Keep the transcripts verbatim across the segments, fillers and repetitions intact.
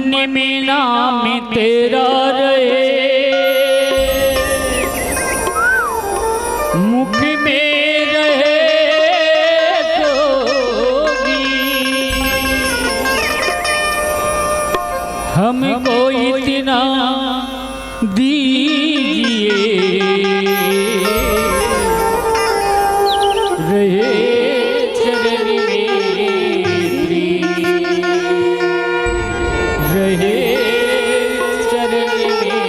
मन में नाम तेरा रहे, मुख में रहे जोगी। हमको इतना दीजिए, रहे चरण में प्रीत, रहे चरण में प्रीत।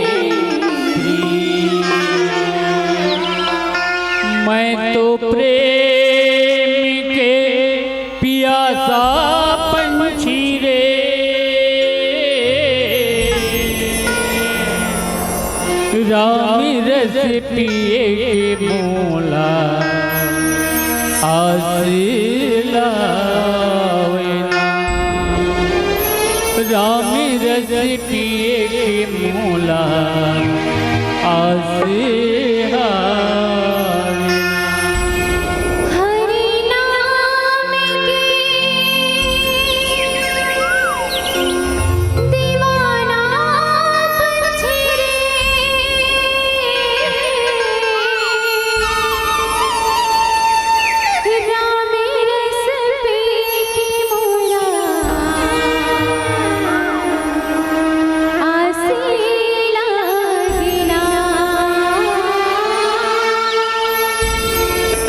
मैं तो प्रेम के पियासा पंछी रे, राम रस पिए के मोला आस लावे ना। राम रस पिए के मोला आस लावे ना। हरि नाम के दीवाना पंछी रे, राम रस पी के मोला आस लागे ना।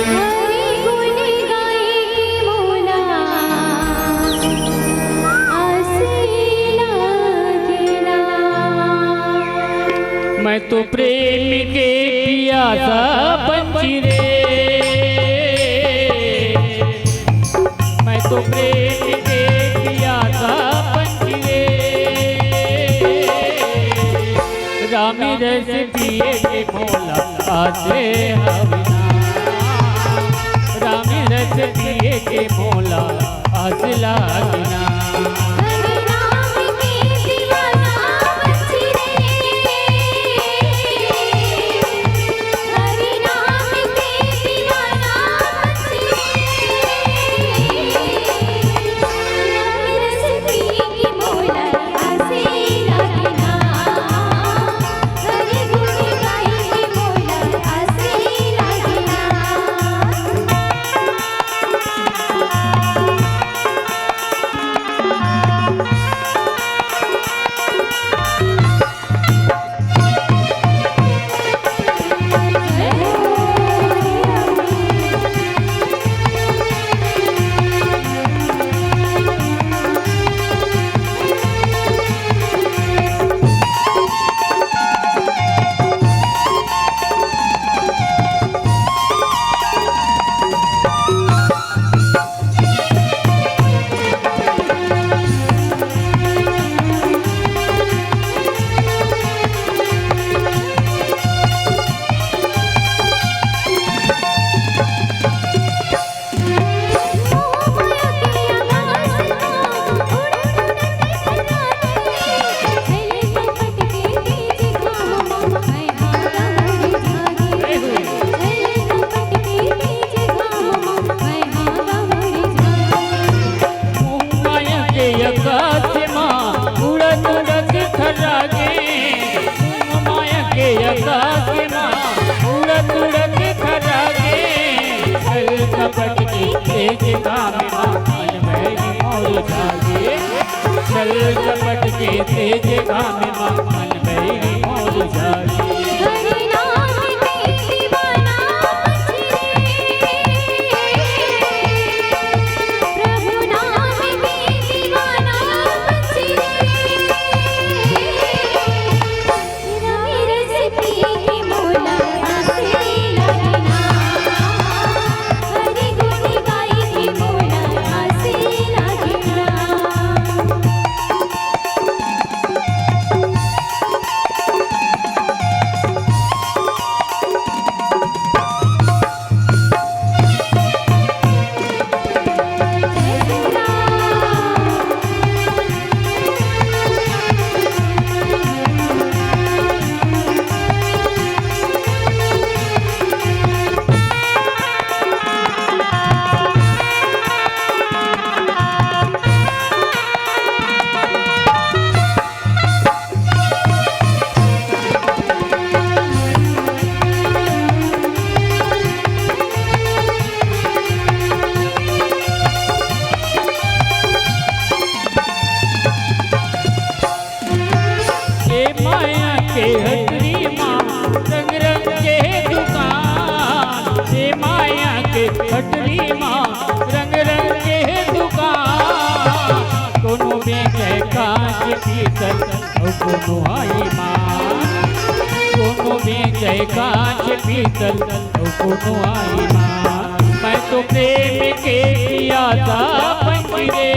हरि गुण गाए के मोला आस लागे ना। मैं तो प्रेम के पियासा पंछी रे, मैं तो प्रेम के पियासा पंछी रे, राम रस पिए के मोला आस हवे ना। राम रस पिए के मोला आस लागे ना। हरि नाम के दीवाना पंछी रे, हरि नाम के दीवाना पंछी रे, राम रस पिए के मोला आस लागे ना। हरि गुण गाए के मोला आस लागे ना। माया के आकाश मा उड़त उड़त खर्रा गे, माया के आकाश मा उड़त उड़त खर्रा गे, छल कपट के तेज घाम मा मन भैरी मोर जागे, छल कपट के तेज घाम मा मन भैरी मोर जागे। हरि नाम के दीवाना पंछी रे, प्रभु नाम के दीवाना पंछी रे। राम रस पिए के मोला आस लागे ना, हरि गुण गाए के मोला आस लागे ना। पटरी मा रंग रंग के दुकान, कोनो बेचे कांच पीतल अउ कोनो आईमान। कोनो बेचे कांच पीतल अउ कोनो आईमान। मैं तो प्रेम के पियासा पंछी रे,